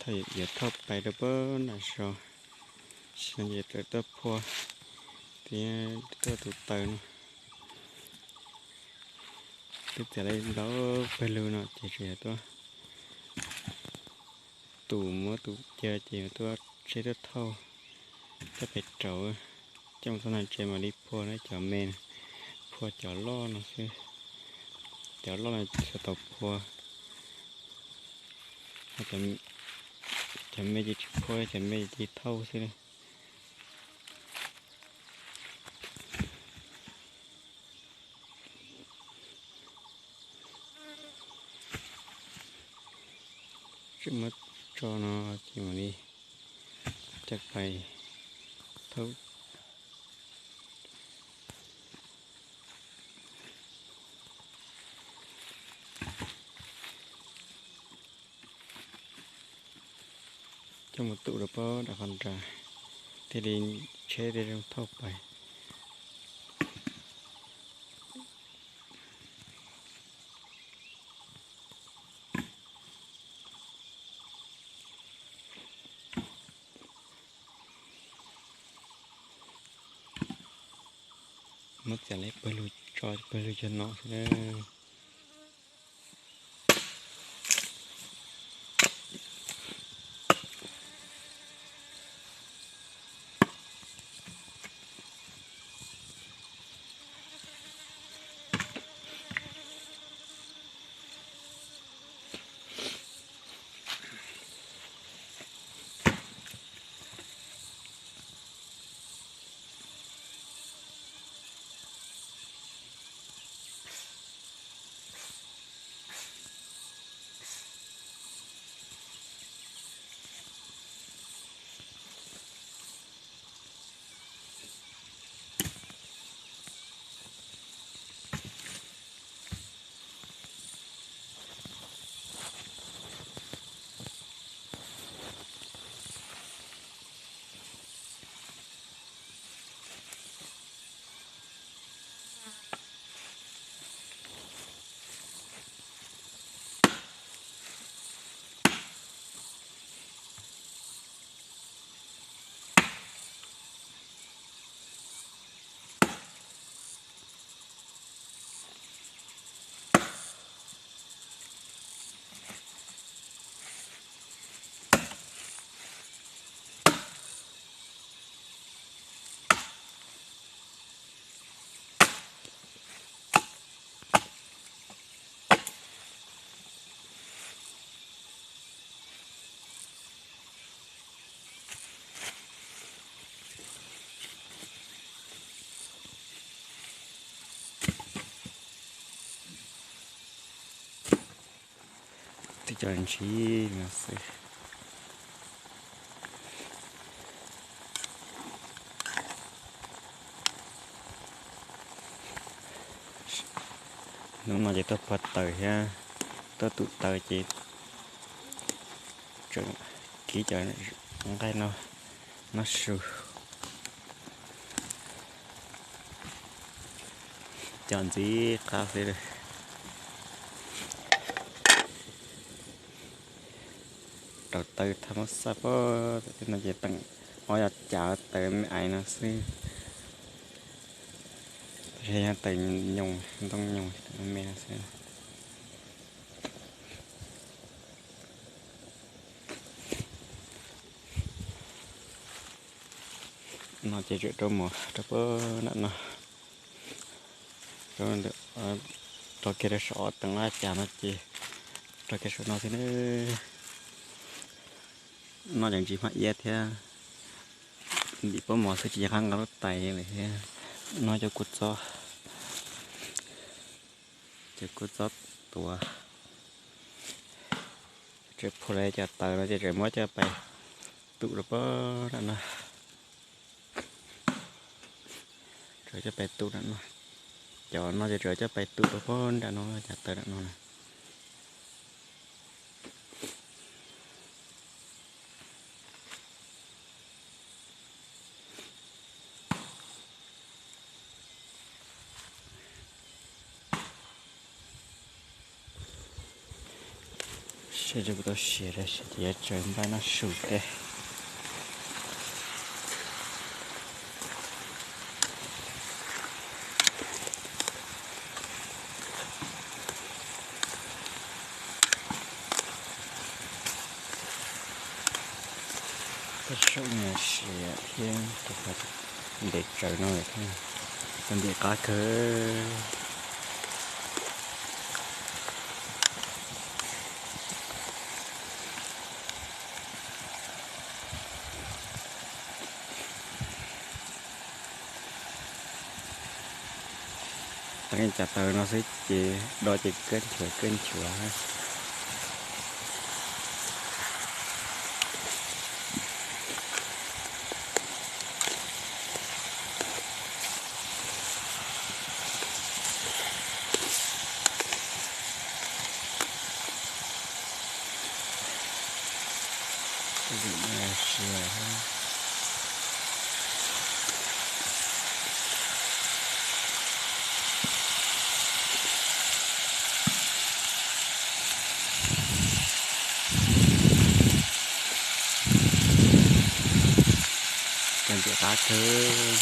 Yuav thauj pais rau pab nram so, sim no ces tuaj phua thiab tuaj tus taws no. Twb txiav li ntau pawg lug no ces tseem yuav tuaj tus muab tus caw ces yuav tuaj tsheb tuaj thauj coj pais rauv. Coj mus txog nram tsev mam li phua na cov me, phua cov loj no xwb. Cov loj no tsis tau phua, cov me ces tsis phua, cov me ces thauj xwb na. Tseem muab tso no ces mam li coj pais thauj. Coj mus tus rau pab nram qhov nrad thiaj li tsheb thiaj zoo thauj pais. Muab txiav li pawg lug tso pawg lug cog no xwb na. Twb cov ntsib no xwb. Hnub no ces tuaj phua taws thiab tuaj tus taws ces tseem kib cov nqaij no, no su. Cov ntxiv qab xwb. Rauv taws thaj mab xaj pob, no ces teem ob yog cav taws me ais no xwb. Tab sis yog taws nyoos, ntoo nyoos me me no xwb. No ces tseem rau mus rau pab nram no, rau kiag rau saum ob teev laj cas no ces rau kiag saum no xwb na. No ces ntsis hmab iab thiab ntim pob mov xwb tsis nco qab nqa lub tais lawm thiab. No cov kua txob, cov kua txob tuav. Tseem phua lawm cov taws no ces tseem muab coj pais tus rau pab nram no. Tseem coj pais tus nram no. Cov no ces tseem coj pais tus rau pab nram no, cov taws nram no na. Seb kuv tau siav los sis ces yuav tsaws npaj noj su teb. Tej zaum siav thiab ntev tsaws no thiab, tau ntim qab kawg. Tau cov taws no xwb ces do ces kab nchuav kab nchuav. Tau ntim qab kawg.